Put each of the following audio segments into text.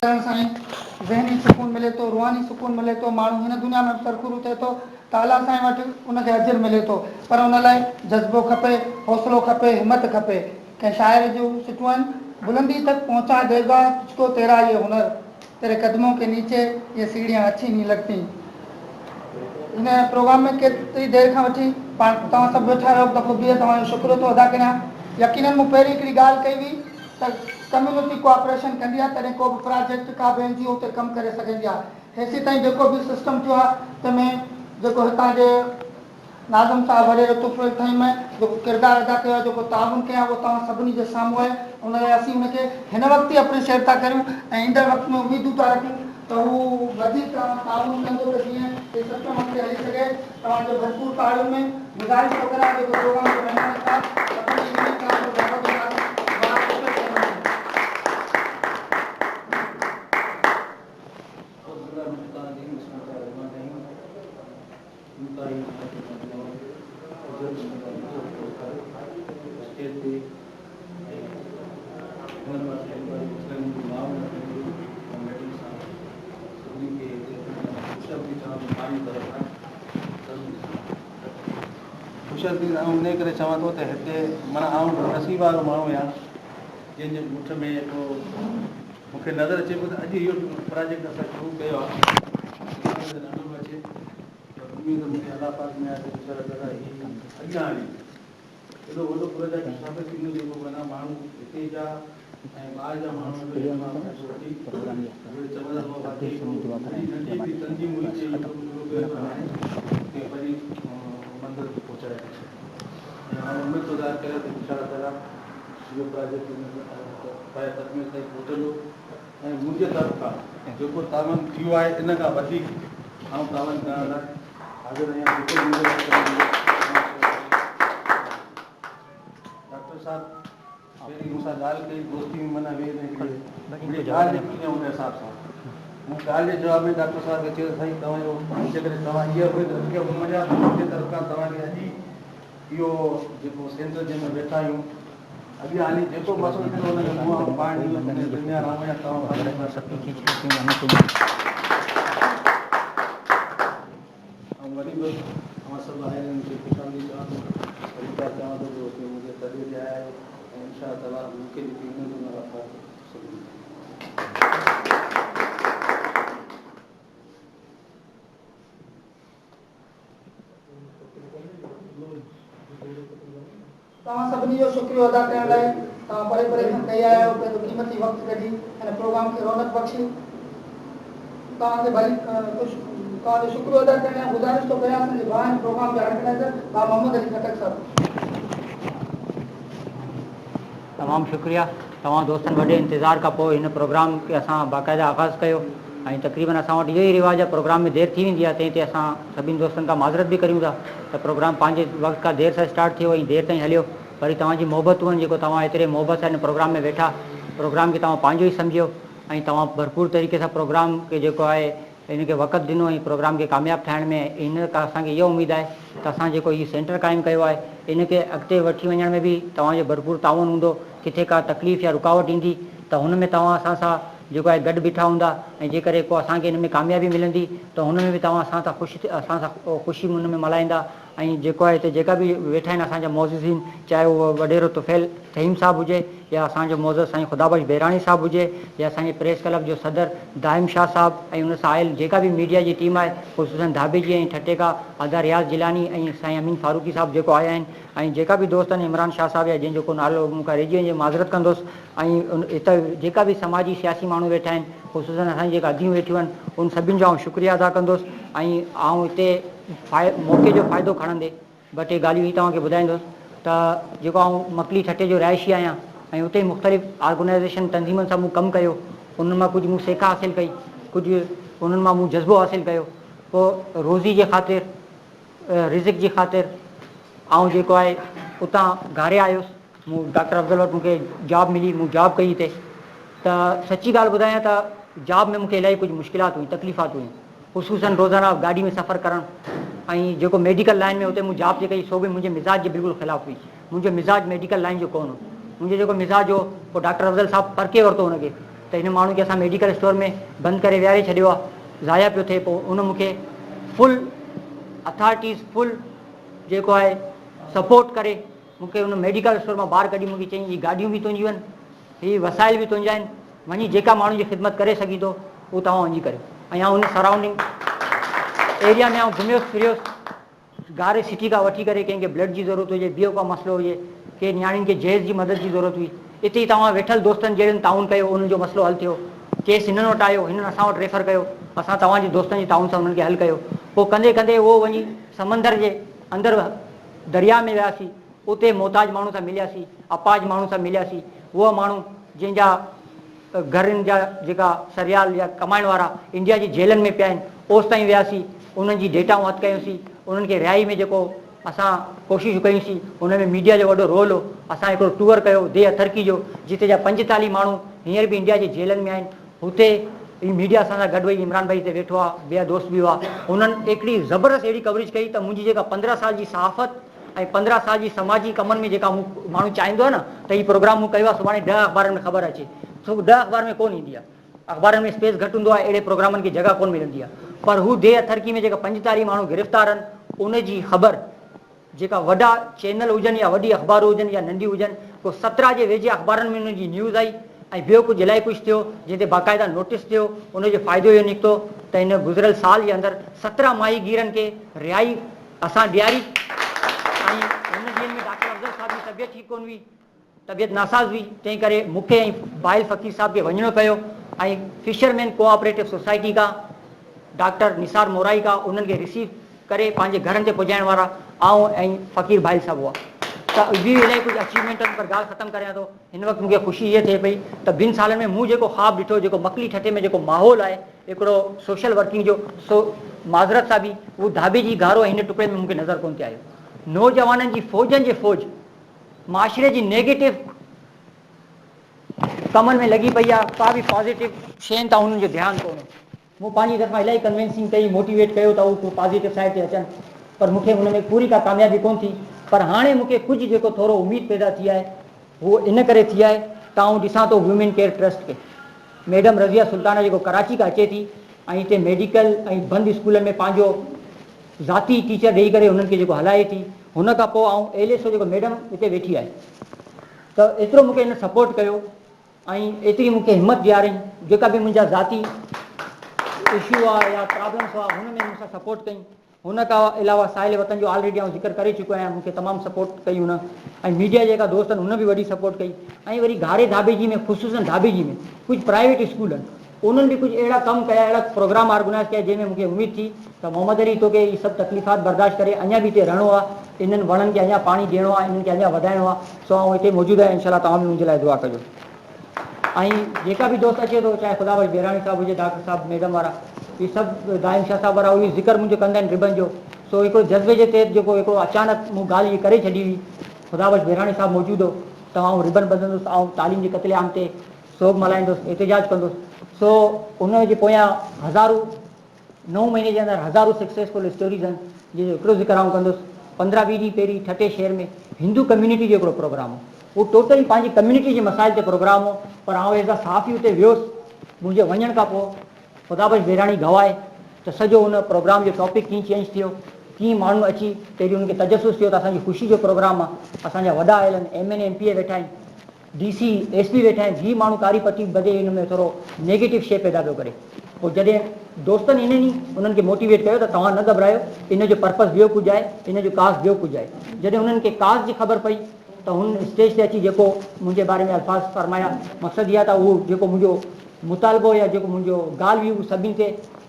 ڪرڻ سان ئي ذهني سڪون ملي ٿو، روحاني سڪون ملي ٿو، ماڻهو هن دنيا ۾ به سرخرو ٿئي ٿو ته الله سائين وٽ ان کي اجر ملي ٿو، پر ان لاء جذبو کپي، حوصلو کپي، همت کپي. ڪنهن شاعر جون سٽون آهن، بلندي تڪ پهچا ديگا تجھ ڪو تيرا يي هنر، تيري قدمون ڪي نيچي يي سيڙهيان اڇي نهين لگتين. هن پروگرام ۾ ڪيتري دير کان وٺي پاڻ توهان سڀ ويٺا آهيو، هڪ دفعو ٻيهر توهان جو شڪريو ٿو ادا ڪريان. يقينن مون پهرين هڪڙي ڳالهه ڪئي هئي ته ڪميونٽي ڪوآپريشن ڪندي آهي تڏهن ڪو به پراجيڪٽ ڪا به اين جي او اتي ڪم ڪري سگهندي آهي. هيسيتائين جيڪو به سسٽم ٿيو آهي تنهن ۾ جيڪو هتان جي ناظم صاحب وڏيرو طفيل ٿهيم جيڪو ڪردار ادا ڪيو آهي جيڪو تعاون ڪيو آهي اهو توهان سڀني جي سامهون آهي ان لاء اسين ان کي هن وقت ئي اپريشيٽ ٿا ڪريون ۽ ايندڙ وقت ۾ اميدون ٿا رکون ته هو وڌيڪ تعاون ڪندو ته جيئن هي سسٽم اڳتي هلي سگهي. توهان جو ڀرپور تاڙين ۾ گذارش ٿو ڪريان جيڪو پروگرام جو مهمان خاص سڀني جي يونين ڪائونسل دادو جو ناظم بابا طفيل ٿهيم آهن. اعوذ بالله من الشيطان الرجيم بسم الله الرحمن الرحيم انتهائي اسٽيج تي ۽ هن وقت ڪميٽي سان سڀني کي خوشامدي چوان ٿو پنهنجي طرف کان خوشامدي آئون انهي ڪري چوان ٿو ته هتي معنيٰ آئون نصيب وارو ماڻهو آهيان جنهن جي ڳوٺ ۾ هڪڙو مون کي نظر اچي پيو ته اڄ اهو پراجيڪٽ اسان شروع ڪيو آهي نظر به اچي پر اميد مون کي الله پاڪ ۾ آهي ته انشاء الله تعالٰي هي اڳيان هلي ايڏو وڏو پروجيڪٽ ثابت ٿيندو جيڪو معنيٰ ماڻهو هتي جا ۽ ٻاهر جا ماڻهو به ان مان فائدو وٺي اهي چوندا ته واقعي هڪڙو ننڍي ننڍي هڪڙي تنظيم هئي جنهن اهو ڪم شروع ڪيو ته هاڻي ڪنهن وڏي منزل تي پهچائي ٿي ڇڏي ۽ آئون اميد ٿو ظاهر ڪريان ته انشاء الله تعاليٰ اهو پراجيڪٽ پايه تڪميل تائين پهچندو ۽ منهنجي طرف کان جيڪو تعاون ٿيو آهي ان کان وڌيڪ آئون تعاون ڪرڻ لاء حاضر آهيان جيڪو به منهنجي وس ۾ هوندو. ڊاڪٽر صاحب پهرين مون سان ڳالهه ڪئي دوستي ۾ معنيٰ ويهي ته هڪڙي هڪڙي ڳالهه نڪتي ۽ ان حساب سان مون ڳالهه جي جواب ۾ ڊاڪٽر صاحب کي چيو ته سائين توهان جو جيڪڏهن توهان اها اميد رکي آهي مڃان ٿو منهنجي طرف کان توهان کي اڄ ئي اهو جيڪو سينٽر جنهن ۾ ويٺا آهيون اڳيان هلي جيڪو مسئلو ٿيندو ان کي منهن آئون پاڻ ڏيندس ان جو ذميوار آئون آهيان توهان آئون وري به اوهان سڀ آيلن کي خوش آمديد چوان ٿو وري بار چوان ٿو جو هتي منهنجي تڏي تي آيا آهيو ۽ انشاء الله تعاليٰ مون کي جيڪي اميدون الله پاڪ سڀني کي. توهان سڀني جو شڪريو ادا ڪرڻ لاء توهان پري پري کان ڪهي آيا آهيو پنهنجو قيمتي وقت ڪڍي هن پروگرام کي رونق بخشي توهان کي ڀلي توهان جو شڪريو ادا ڪرڻ لاء گذارش ٿو ڪريان اسان جي ڀاء هن پروگرام جا آرگنائيزر ڀاء محمد علي خٽڪ صاحب. تمام شڪريه توهان دوستن وڏي انتظار کان پوء هن پروگرام کي اسان باقاعده آغاز ڪيو ۽ تقريبن اسان وٽ اهو ئي رواج آهي پروگرام ۾ دير ٿي ويندي آهي تنهن تي اسان سڀني دوستن کان معذرت به ڪريون ٿا ته پروگرام پنهنجي وقت کان دير سان اسٽارٽ ٿيو ۽ دير تائين هليو وري توهان جي محبتون آهن جيڪو توهان ايتري محبت سان هن پروگرام ۾ ويٺا پروگرام کي توهان پنهنجو ئي سمجهيو ۽ توهان ڀرپور طريقي سان پروگرام کي جيڪو آهي ان کي وقت ڏنو ۽ پروگرام کي ڪامياب ٺاهڻ ۾ ان کان اسان کي اها اميد آهي ته اسان جيڪو هي سينٽر قائم ڪيو آهي ان کي اڳتي وٺي وڃڻ ۾ به توهان جو ڀرپور تعاون هوندو ڪٿي ڪا تڪليف يا رڪاوٽ ايندي ته هن ۾ توهان اسان سان جيڪو آهي گڏ بيٺا هوندا ۽ جيڪڏهن ڪو اسان کي ان ۾ ڪاميابي ملندي ته هن ۾ به توهان اسان سان خوش اسان سان خوشي ان ۾ ملهائيندا ۽ جيڪو آهي هتي جيڪا به ويٺا آهن اسان جا معززين چاهي اهو وڏيرو طفيل ٿهيم صاحب هجي يا اسان جو معزز سائين خدا بخش بيراڻي صاحب هجي يا اسان جي پريس ڪلب جو صدر دائم شاهه صاحب ۽ ان سان آيل جيڪا به ميڊيا جي ٽيم آهي خصوصن ڌاٻيجي ۽ ٺٽي کان ادا رياض جيلاني ۽ سائين امين فاروقي صاحب جيڪو آيا آهن ۽ جيڪا به دوست آهن عمران شاهه صاحب يا جنهن جو ڪو نالو مون کان رهجي وڃي معذرت ڪندس ۽ هت جيڪا به سماجي سياسي ماڻهو ويٺا آهن خصوصن اسان جي جيڪا اديون ويٺيون آهن ان سڀني جو آئون شڪريه ادا ڪندس ۽ آئون هتي موقعي جو فائدو کڻندي ٻه ٽي ڳالهيون هي توهان کي ٻڌائيندس ته جيڪو آئون مڪلي ٺٽي جو رهائشي آهيان ۽ اتي مختلف آرگنائيزيشن تنظيمن سان مون ڪم ڪيو انهن مان ڪجهه مون سيکا حاصل ڪئي ڪجهه انهن مان مون جذبو حاصل ڪيو پوء روزي جي خاطر رزق جي خاطر آئون جيڪو آهي اتان گهاري آيس مون ڊاڪٽر افضل وٽ مون کي جاب ملي مون جاب ڪئي هتي ته سچي ڳالهه ٻڌايان ته جاب ۾ مون کي الاهي ڪجهه مشڪلات هيون تڪليفات هيون خصوصن روزانه گاڏي ۾ سفر ڪرڻ ۽ جيڪو ميڊيڪل لائن ۾ اتي مون جاب جي ڪئي سو به منهنجي مزاج جي بلڪل خلاف هئي منهنجو مزاج ميڊيڪل لائن جو ڪونه هو منهنجو جيڪو مزاج هو پوء ڊاڪٽر افضل صاحب پرکي ورتو ان کي. ته هن ماڻهو کي اسان ميڊيڪل اسٽور ۾ بند ڪري ويهاري ڇڏيو آهي، ضايع پيو ٿئي، پوء ان مون کي فل اٿارٽيز فل جيڪو آهي سپورٽ ڪري مون کي ان ميڊيڪل اسٽور مان ٻاهر ڪڍي مون کي چيائين هي گاڏيون به تنهنجيون آهن، هي وسائل به تنهنجا آهن، وڃي جيڪا ماڻهن جي خدمت ڪري سگهين ٿو اهو توهان وڃي ڪريو. ۽ آئون ان سرائونڊنگ ايريا ۾ آئون گهميس ڦريس، گاري سٽي کان وٺي ڪري ڪنهن کي بلڊ جي ضرورت هجي، ٻيو ڪو مسئلو هجي، ڪي نياڻين کي جهيز جي مدد جي ضرورت هئي، اتي ئي توهان ويٺل دوستن جهڙن تعاون ڪيو انهن جو مسئلو حل ٿيو، ڪيس هنن وٽ آيو، هنن اسان وٽ ريفر ڪيو، اسان توهان جي دوستن جي تعاون سان انهن کي حل ڪيو، پوء ڪندي ڪندي اهو وڃي سمندر جي اندر درياء ۾ وياسين، اتي محتاج ماڻهن سان ملياسين، اپاهج ماڻهن سان ملياسين، اهي ماڻهو جنهن جا گهرن جا جيڪا سريال يا ڪمائڻ وارا انڊيا جي جيلن ۾ پيا آهن، اوستائين وياسين، انهن جي ڊيٽائون هٿ ڪيونسين، انهن کي رهائي ۾ جيڪو اسان ڪوششون ڪيونسين، ان ۾ ميڊيا جو وڏو رول هو، اسان هڪڙو ٽوئر ڪيو ديهه ٿرڪي جو، جتي جا 45 ماڻهو هينئر به انڊيا جي جيلن ۾ آهن، هتي هي ميڊيا اسان سان گڏ وئي، عمران ڀائي هتي ويٺو آهي، ٻيا دوست به هئا، انهن هڪڙي زبردست اهڙي ڪوريج ڪئي ته منهنجي جيڪا 15 سال جي صحافت ۽ 15 سال جي سماجي ڪمن ۾ جيڪا مون ماڻهو چاهيندو آهي نه ته هي پروگرام مون ڪيو آهي سڀاڻي 10 اخبارن ۾ خبر اچي سو 10 اخبار ۾ ڪونه ايندي آهي، اخبارن ۾ اسپيس گهٽ هوندو آهي، اهڙي پروگرامن کي جڳهه ڪونه ملندي آهي، پر هو ديهه ٿرڪي ۾ جيڪا 45 ماڻهو گرفتار آهن ان جي خبر جيڪا وڏا چينل هجن يا وڏي اخبارون هجن يا ننڍيون هجن ڪو 17 جي ويجهي اخبارن ۾ ان جي نيوز آئي ۽ ٻيو ڪجهه الائي ڪجهه ٿيو جنهن تي باقاعده نوٽيس ٿيو ان جو فائدو اهو نڪتو ته هن گذريل سال جي اندر 17 ماهيگيرن کي رهائي اسان ڏياري ۽ هن ڏينهن ۾ ڊاڪٽر افضل صاحب جي طبيعت ٺيڪ ڪونه هئي طبيعت ناساز هئي تنهن ڪري مون کي ۽ باهل فقير صاحب کي وڃڻو پيو ۽ فشرمين ڪوآپريٽو سوسائٽي کان ڊاڪٽر نثار مورائي کان انهن کي رسيو ڪري پنهنجي گهرن تي پڄائڻ وارا آئون ۽ فقير باهل صاحب هئا ته ٻيون الائي ڪجهه اچيومينٽ آهن پر ڳالهه ختم ڪريان ٿو هن وقت مون کي خوشي هيء ٿئي پئي ته ٻن سالن ۾ مون جيڪو خواب ڏٺو جيڪو مڪلي ٺٽي ۾ جيڪو ماحول آهي هڪڙو سوشل ورڪنگ جو سو معذرت سان به اهو ڌاٻيجي گهارو ۽ هن ٽڪڙي ۾ مون کي نظر ڪونه ٿي آيو نوجوانن جي فوجن جي فوج معاشري جي نيگيٽو ڪمن ۾ لڳي پئي آهي، ڪا به پازيٽو شين تان انهن جو ڌيان ڪونهي. مون پنهنجي طرفان الاهي ڪنوينسنگ ڪئي، موٽيويٽ ڪيو ته هو ڪو پازيٽو سائيڊ تي اچن پر مون کي ان ۾ پوري ڪا ڪاميابي ڪونه ٿي. پر هاڻي مون کي ڪجهه جيڪو ٿورو اميد پيدا ٿي آهي هو ان ڪري ٿي آهي ته آئون ڏسان ٿو ويمين ڪيئر ٽرسٽ کي ميڊم رضيه سلطانه جيڪو ڪراچي کان اچي ٿي ۽ هتي ميڊيڪل ۽ بند اسڪولن ۾ پنهنجو ذاتي ٽيچر ڏئي ڪري هنن کي جيڪو هلائي ٿي هن کان پوء آئون ايل ايس او جيڪو ميڊم هتي ويٺي آهي ته ايترو مون کي هن سپورٽ ڪيو ۽ ايتري مون کي همت ڏيارين جيڪا به منهنجا ذاتي اشو هئا يا پرابلمس هئا هن ۾ مون سان سپورٽ ڪئي هن کان علاوه ساحل وطن جو آلريڊي آئون ذڪر ڪري چڪو آهيان مون کي تمام سپورٽ ڪئي هن ۽ ميڊيا جيڪا دوست آهن هن به وڏي سپورٽ ڪئي ۽ وري گهاري ڌاٻيجي ۾ خصوصن ڌاٻيجي ۾ ڪجهه پرائيويٽ اسڪول آهن انهن به ڪجهه اهڙا ڪم ڪيا، اهڙا پروگرام آرگنائيز ڪيا، جنهن ۾ مون کي اميد ٿي ته محمد علي توکي هي سڀ تڪليفات برداشت ڪري اڃا به هتي رهڻو آهي، انهن وڻن کي اڃا پاڻي ڏيڻو آهي، انهن کي اڃا وڌائڻو آهي، سو آئون هتي موجود آهيان، انشاء الله توهان به منهنجي لاء دعا ڪجو. ۽ جيڪا به دوست اچي ٿو، چاهي خدا بخش بيراڻي صاحب هجي، ڊاڪٽر صاحب، ميڊم وارا، هي سڀ دائم شاهه صاحب وارا اهي ذڪر منهنجو ڪندا آهن ربن جو، سو هڪڙو جذبي جي تحت جيڪو هڪڙو اچانڪ مون ڳالهه هيء ڪري ڇڏي هئي، خدا بخش بيراڻي صاحب موجود هو ته آئون ربن ٻڌندس، آئون تعليم جي قتل عام تي سوڳ ملهائيندس، احتجاج ڪندس، سو ان جي پويان هزارون نو مهيني جي اندر هزارون سڪسيسفل اسٽوريز آهن، جنهن جو هڪڙو ذڪر آئون ڪندس، 15 20 ڏينهن پهرين ٺٽي شهر ۾ هندو ڪميونٽي جو هڪڙو پروگرام هو، اهو ٽوٽلي پنهنجي ڪميونٽي جي مسائل تي پروگرام هو، پر آئون ايز آ صحافي اتي ويس، منهنجي وڃڻ کان پوء خدا بخش بيراڻي گواهه ته سڄو ان پروگرام جو ٽاپڪ ڪيئن چينج ٿيو، ڪيئن ماڻهن اچي پهرين انهن کي تجسس ٿيو ته اسان جي خوشي جو پروگرام آ، اسان جا وڏا آيل آهن، ايم اين اي ايم پي اي ويٺا آهن. ڊي سي ايس پي ويٺا آهن هي ماڻهو ڪاري پٽي ٻڌي ان ۾ ٿورو نيگيٽو شيء پيدا پيو ڪري پوء جڏهن دوستن انهن ئي انهن کي موٽيويٽ ڪيو ته توهان نه گهٻرايو ان جو پرپز ٻيو ڪجهه آهي ان جو ڪاز ٻيو ڪجهه آهي جڏهن انهن کي ڪاز جي خبر پئي ته هن اسٽيج تي اچي جيڪو منهنجي باري ۾ الفاظ فرمايا مقصد اها ته اهو جيڪو منهنجو مطالبو يا جيڪو منهنجو ڳالهه هئي اهو سڀني تي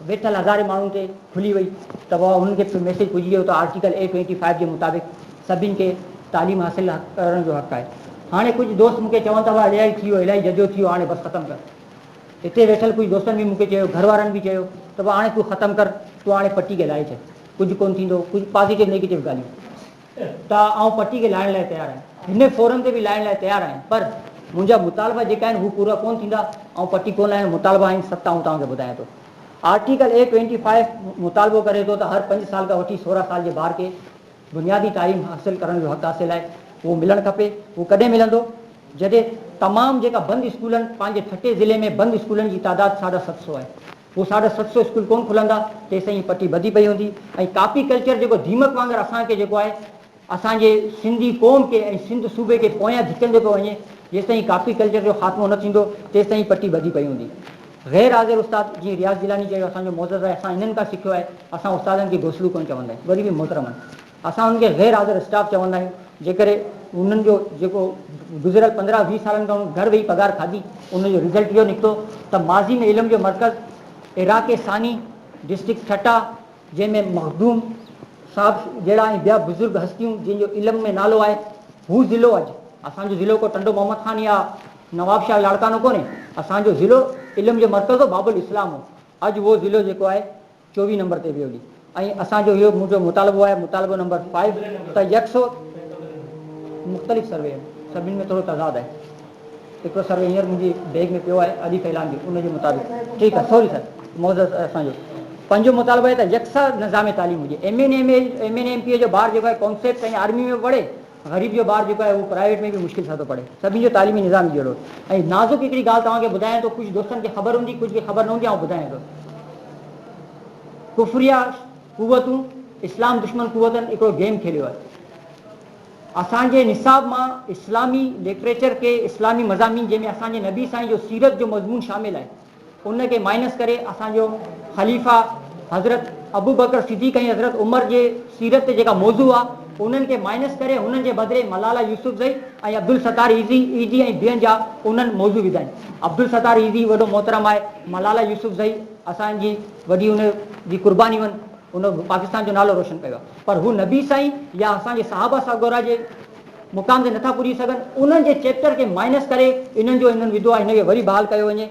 ويٺل هزارين ماڻهن تي کلي وئي ته بابا انهن کي ميسيج پڄي ويو ته آرٽيڪل اي ٽوئنٽي فائيو جي مطابق سڀني کي تعليم حاصل ڪرڻ جو حق آهي. هاڻي ڪجهه دوست مون کي چون ٿا بابا الاهي ٿي ويو، الاهي ججهو ٿي ويو، هاڻي بس ختم ڪر. هتي ويٺل ڪجهه دوستن به مون کي چيو، گهر وارن به چيو ته بابا هاڻي تون ختم ڪر، تون هاڻي پٽي کي لاهي ڇڏ، ڪجهه ڪونه ٿيندو، ڪجهه پازيٽو نيگيٽو ڳالهيون. ته آئون پٽي کي لاهڻ لاء تيار آهيان، هن فورم تي به لاهڻ لاء تيار آهيان، پر منهنجا مطالبا جيڪا آهن هو پورا ڪونه ٿيندا، آئون پٽي ڪونه لاهيندس، مطالبا آهن ست آئون توهان کي ٻڌايان ٿو. آرٽيڪل اي ٽوئنٽي فائيو مطالبو ڪري ٿو ته هر پنج سال کان وٺي 16 سال جي ٻار کي بنيادي تعليم حاصل ڪرڻ جو حق حاصل آهي، اهو ملڻ کپي، اهو ڪڏهن ملندو؟ جڏهن تمام جيڪا بند اسڪولن پنهنجي ٺٽي ضلعي ۾ بند اسڪولن جي تعداد ساڍا 700 آهي. هو 750 اسڪول ڪونه کلندا تيسين هي پٽي ٻڌي پئي هوندي ۽ ڪاپي ڪلچر جيڪو ڌيمڪ وانگر اسان کي جيڪو آهي اسان جي سنڌي قوم کي ۽ سنڌ صوبي کي پويان ڌڪيندو پيو وڃي جيستائين ڪاپي ڪلچر جو خاتمو نه ٿيندو تيستائين هي پٽي ٻڌي پئي هوندي. غير حاضر استاد جيئن رياض جيلاني چيو اسان جو معزز آهي اسان انهن کان سکيو آهي اسان استادن کي گوسلو ڪونه چوندا آهيون وري به محترم آهن اسان انهن کي غير حاضر اسٽاف چوندا آهيون جيڪڏهن انهن جو جيڪو گذريل 15 20 سالن کان انهن گهر ويهي پگهار کاڌي ان جو رزلٽ اهو نڪتو ته ماضي ۾ علم جو مرڪز عراق ثاني ڊسٽرڪٽ ٺٽا جنهن ۾ مخدوم صاحب جهڙا ۽ ٻيا بزرگ هستيون جن جو علم ۾ نالو آهي هو ضلعو اڄ اسان جو ضلعو ڪو ٽنڊو محمد خان يا نوابشاهه لاڙڪاڻو ڪونهي اسان جو ضلعو علم جو مرڪز هو باب الاسلام هو اڄ اهو ضلعو جيڪو آهي 24 نمبر تي ويو هلي ۽ اسان جو اهو منهنجو مطالبو آهي مطالبو نمبر فائيو ته يڪسو مختلف سروي آهن سڀني ۾ ٿورو تضاد آهي هڪڙو سروي هينئر منهنجي بيگ ۾ پيو آهي علي فيلان جو ان جي مطابق ٺيڪ آهي سوري سر معزز اسان جو پنجون مطالبو آهي ته يڪسا نظام تعليم هجي M N M M N M P جو ٻار جيڪو آهي ڪانسيپٽ ۽ آرمي ۾ پڙهي غريب جو ٻار جيڪو آهي اهو پرائيويٽ ۾ به مشڪل سان ٿو پڙهي. سڀني جو تعليمي نظام ئي جهڙو ۽ نازڪ هڪڙي ڳالهه توهان کي ٻڌايان ٿو ڪجهه دوستن کي خبر هوندي ڪجهه کي خبر نه هوندي آئون ٻڌايان ٿو. ڪفريه قوتون اسلام دشمن قوتن هڪڙو گيم کيليو آهي. اسان جي نصاب مان اسلامي لٽريچر کي اسلامي مضامين جنهن ۾ اسان جي نبي سائين جو سيرت جو مضمون شامل آهي. ان کي مائنس ڪري اسان جو خليفه حضرت ابوبڪر صديق ۽ حضرت عمر جي سيرت تي جيڪا موضوع آ انهن کي مائنس ڪري هنن جي بدري ملاله يوسفزئي ۽ عبدالستار ايزي ايڌي ۽ ٻين جا انهن موضوع وڌا آهن. عبدالستار ايڌي وڏو محترم آهي ملاله يوسفزئي اسان جي وڏي ان جي قربانيون آهن ان پاڪستان جو نالو روشن ڪيو آهي پر هو نبي سائين يا اسان جي صحابه سڳورا جي مقام تي نٿا پڄي سگهن انهن جي چيپٽر کي مائنس ڪري انهن جو انهن وڌو آهي هن کي وري بحال ڪيو وڃي.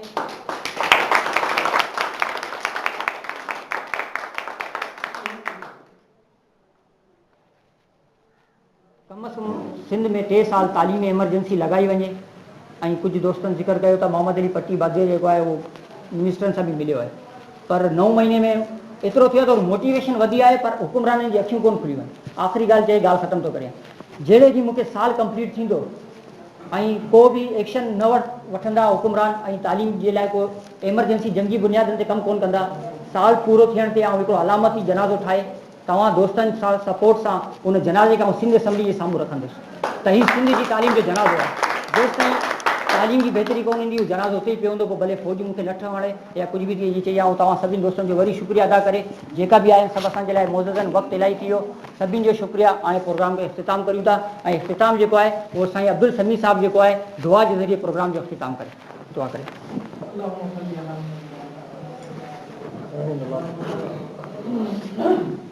ڪم از ڪم سنڌ ۾ ٽي سال تعليمي ايمرجنسي لڳائي وڃي ۽ ڪجهه دوستن ذڪر ڪيو ته محمد علي پٽي ٻڌي جيڪو آهي اهو منسٽرن سان به مليو آهي پر نو مهيني ۾ ايترو ٿيو آهي ته موٽيويشن وڌي آهي پر حڪمرانن جي اکيون ڪونه کليون آهن آخري ڳالهه چئي ڳالهه ختم ٿو ڪريان جهڙي ڏينهن مون کي سال ڪمپليٽ ٿيندو ۽ ڪو به ايڪشن نه وٺندا حڪمران ۽ تعليم جي لاء ڪو ايمرجنسي جنگي بنيادن تي ڪم ڪونه ڪندا سال پورو ٿيڻ تي آئون هڪڙو علامتي جنازو ٺاهي توهان دوستن سان سپورٽ سان ان جنازي کي آئون سنڌ اسيمبلي جي سامهون رکندس ته هي سنڌ جي تعليم جو جنازو آهي جيستائين تعليم جي بهتري ڪونه ايندي اهو جنازو اتي ئي پيو هوندو پوء ڀلي فوج مون کي لٺ هڻي يا ڪجهه به ٿئي جي چئي آئون توهان سڀني دوستن جو وري شڪريه ادا ڪري جيڪا به آيا آهن سڀ اسان جي لاء معزز آهن وقت الاهي ٿي ويو سڀني جو شڪريه هاڻي پروگرام جو اختتام ڪريون ٿا ۽ اختتام جيڪو آهي اهو سائين عبدالسميع صاحب جيڪو آهي دعا جي ذريعي پروگرام جو اختتام ڪري دعا ڪري. اللهم صل علي محمد.